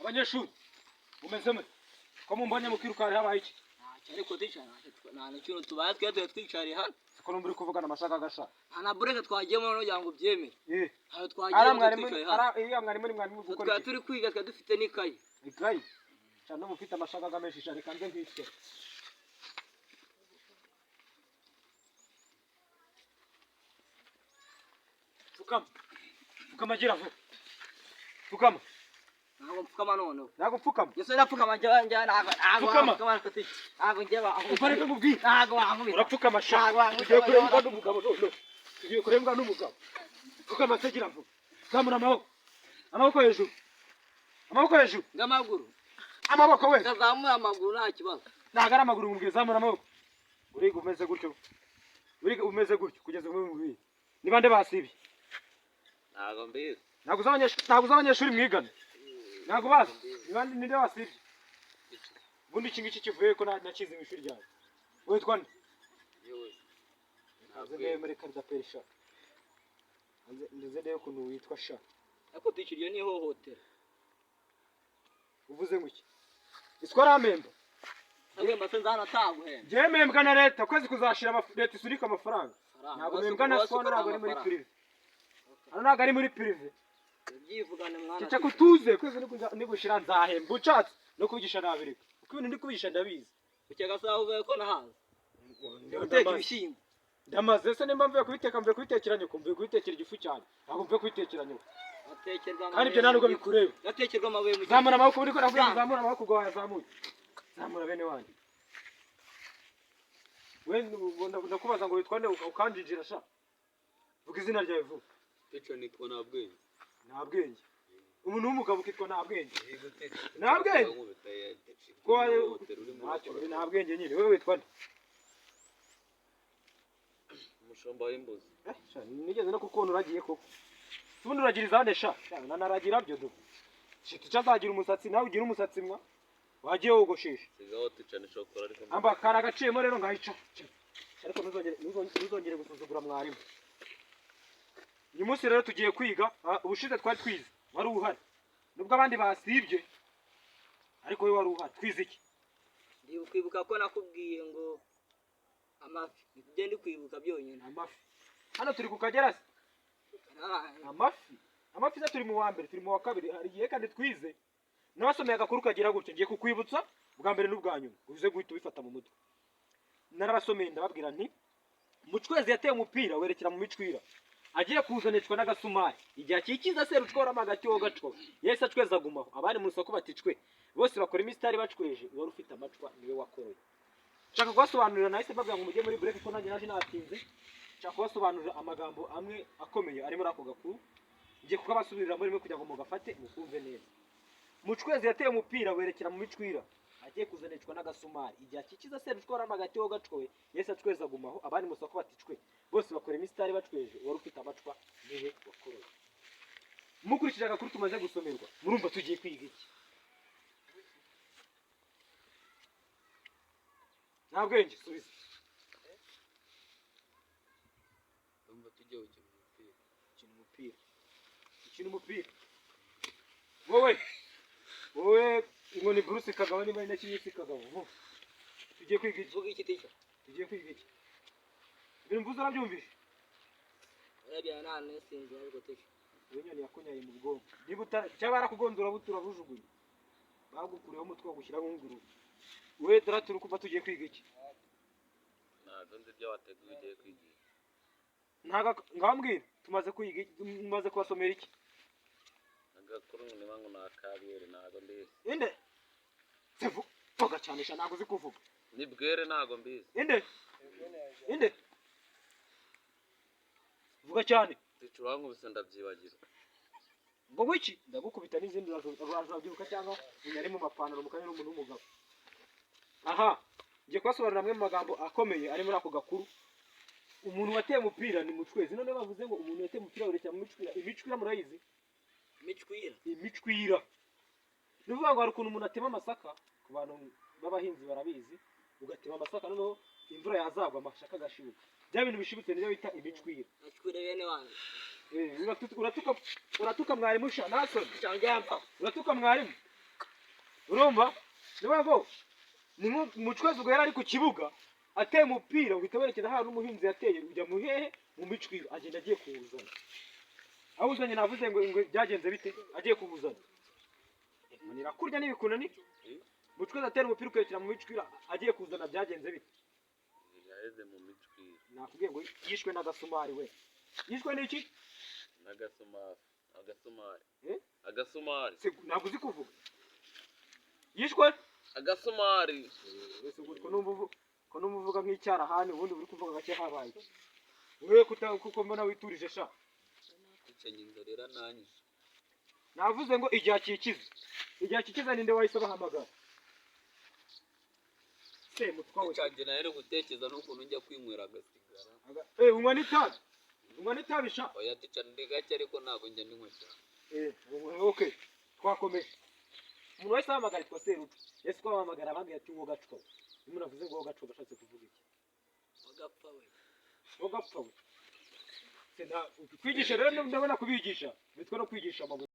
Abanyeshuri mumeze mute? Ko mumbonye mukirukanka, habaye iki? Ntacyo ariko tica, nta n'ikintu tubaye, twe tuba twicariye hano. Siko numva uri kuvugana amashaka agasha. Nta na bureke twagiyemo kugira ngo ubyemere. Eh. Ntayo Ara twagiyemo, mwarimu twicaye hano. Ara iya mwarimu ni mwarimu gukora Twari iki? turi kwiga, twari dufite n'ikayi. Ikayi. Cyane mufite amashaka menshi cyane kandi nkitse. Pfukama. Pfukama, gira vuba. Pfukama. Ntabwo mfukama noneho. Ntabwo pfukama. Yesu, ndapfukama njya ntabwo Pfukama. Pfukama ariko tica, ntabwo njya. Upareke mubwire. Ntabwo wankubita. Urapfukama sha. Ntabwo wankubita. Tugiye kurembwa n'umugabo none. Tugiye kurembwa n'umugabo. Pfukama se, gira vuba. Zamura amaboko. Amaboko hejuru. Amaboko hejuru. Ng'amaguru. Amaboko we. Ngazamura amaguru, nta kibazo. Ntabwo ari amaguru mubwire, zamura amaboko. Uriga umeze gutyo. Uriga umeze gutyo kugeza ubu mubwire. Ni bande basibye? Ntabwo mbizi. Ntabwo uzi abanyeshuri, ntabwo uzi abanyeshuri mwigana. Ntabwo bazi. Ni bande, ninde wasibye? Ubundi iki ngiki kivuye ko nakize mu ishuri ryawe. Witwa nde? Yewe. Nze ndebe muri karita peri sha. Nze ndebe ukuntu witwa sha. Ariko tica, iryo ni ihohotera. Uvuze ngo iki? Iswa arampemba. Ntabwo se nzanataguhemba. Njyewe mpembwa na leta, ukwezi kuzashira leta isunika amafaranga. Ntabwo mpembwa na swa, ntabwo ari muri privé. Hano ntabwo ari muri privé. Byivugane mwana. Ceceka utuze, kwezi nigushira nzahemba unshatse no kubigisha nabireka. Kuko ibintu ndi kubigisha ndabizi. Ukeka sawa uvuye ko nahaze guteka ibishyimbo. Ndamaze se, nimba mvuye kubiteka, mvuye kubitekera nyoko, mvuye kubitekera igifu cyane. Ntabwo mvuye kubitekera nyoko. Gatekerwa Kandi ibyo nta nubwo bikureba. Gatekerwa amabuye mu Zamura amaboko, uri ko navuye ngo Zamura. zamura amaboko, ubwo wayazamuye. Zamura bene wanyu. We ndakubaza ngo witwa nde ukanjijira sha. Vuga izina ryawe vuba. Tica, nitwa nta bwenge. Nta bwenge. Umuntu w'umugabo ukitwa nta bwenge. Nta bwenge. Ko ntacyo nta bwenge nyine. Wowe witwa nde? Umushumba w'imbuzi. Eh, sha, nigeze no kukubona uragiye koko. Ubundi uragira izande sha. Sha, nanaragira byo do. Shit, azagira umusatsi, nawe ugira umusatsi mwa. Wagiye wogoshesha. Sigaho tica, ni shokora ariko. Amba kari agaciyemo rero ngahica. Ariko ntuzongere gusuzugura mwarimu. Uyu munsi rero tugiye kwiga, ubushize twari twize, wari uhari. Nubwo abandi basibye, ariko wowe wari uhari. Twize iki? Ndi kwibuka ko nakubwiye ngo amafi, nibyo ndi kwibuka byonyine. Amafi. Hano turi ku Kagera se? Amafi. Amafi se turi mu wa mbere, turi mu wa kabiri, hari igihe kandi twize. Nabasomeye agakuru kagira gutya, ngiye kukwibutsa bwa mbere n'ubwa nyuma, uze guhita ubifata mu mutwe. Narabasomeye ndababwira nti Mucwezi yateye umupira werekera mu micwira. Agiye kuzanishwa n'agasumari. Igihe akikiza serucworamo agati wo gaco. Yahise acweza agumaho. Abari mu isoko bati cwe. Bose bakora imisitari bacweje, uwari ufite amacwa niwe wakoroye. Nshaka kubasobanurira, nahise mbabwira ngo mujye muri break kuko nanjye naje natinze. Nshaka kubasobanurira amagambo amwe akomeye ari muri ako gakuru. Ngiye kukabasubiriramo rimwe kugira ngo mugafate mukumve neza. Mucwezi yateye umupira werekera mu micwira. Agiye kuzanishwa n'agasumari. Igihe akikiza serucworamo agati wo gacowe, yahise acweza agumaho. Abari mu isoko bati cwe. Bose bakora imisitari bacweje, uwari ufite amacwa niwe wakoroye. Mukurikije agakuru tumaze gusomerwa, murumva tugiye kwiga iki? Nta bwenge, subiza. Ndumva tugiye gukina umupira. Ukina umupira. Ukina umupira. Wowe, wowe inkoni Bruce Kagabo niba ari na kimwe Kagabo. Vuga. Tugiye kwiga iki? Vuga iki tica? Tugiye kwiga iki? Ibintu mvuze urabyumvise? Urebye nta nesinzira ariko tica. Iyo nyoni yakunyaye mu bwonko. Niba utara cyaba yarakugonze urabutura urabujugunya. Bagukuriyeho umutwe bagushyiraho ingurube. We dore kumva tugiye kwiga iki? Ntabwo nzi ibyo wateguye ugiye kwigisha. Ntago ngambwira tumaze kwiga iki? Tumaze kubasomera iki? Agakuru niba ngo ni akabwere, ntabwo mbizi. Inde? Sevu, vuga cyane sha, ntabwo uzi kuvuga. Ni bwere, ntabwo mbizi. Inde? Inde? Vuga cyane. Tica, urankubise ndabyibagirwa. Ngo wiki? Ndagukubita n'izindi urabyibuka cyangwa unyare mu mapantaro mu kanya n'umuntu w'umugabo. Aha, ngiye kubasobanurira amwe mu magambo akomeye ari muri ako gakuru. Umuntu wateye umupira ni Mucwezi. None bavuze ngo umuntu wateye umupira werekera mu micwira. Imicwira murayizi? Imicwira. Imicwira. Ni ukuvuga ngo hari ukuntu umuntu atema amasaka, ku bantu b'abahinzi barabizi, ugatema amasaka noneho imvura yazagwa amasaka agashibuka. Bya bintu bishibutse nibyo bita imicwira. Nacwire bene wanyu. Eh, uratuka mwarimu sha, nasoni. Tica, njyampa. Uratuka mwarimu. Urumva? Niyo ngo ni nko Mucwezi ubwo yari ari ku kibuga ateye umupira uhita werekeza ahantu umuhinzi yateye, ujya mu hehe? Mu micwiro. Agenda agiye kuwuzana, awuzanye navuze ngo byagenze bite agiye kuwuzana? Inkoni irakurya n'ibikunani. Mucwezi atera umupira ukerekera mu micwiro, agiye kuwuzana byagenze bite? Yaheze mu micwiro. Nakubwiye ngo yishwe n'agasumari. We, yishwe n'iki? N'agasumari, agasumari. Eh? Agasumari. Se, ntabwo uzi kuvuga? Yishwe Agasumari. Ese ko numva uvuga nk'icyarahani, ubundi uri kuvuga gake, habaye iki? Wewe kuko mbona witurije sha. Icanye inzara irananyishe. Navuze ngo igihe akikiza, igihe akikiza, ninde wahise bahamagara? Semutwa we. Icanje nawe gutekereza n'ukuntu njya kwinywera agasigara. Eh, unywa n'itabi? Unywa n'itabi sha? Oya tica, ndi gake ariko ntabwo njya ndinywa cyane. Eh, okay, twakomeje. Umuntu wese ahamagara yitwa Serucu. Ese ko bahamagara abandi ati "Wowe gacwa we"? Iyo umuntu avuze ngo "wowe gacwa", bashatse kuvuga iki? Wagapfa we. Wowe gapfa we. Se, kwigisha rero ndabona kubigisha bitwa no kwigisha amabuye.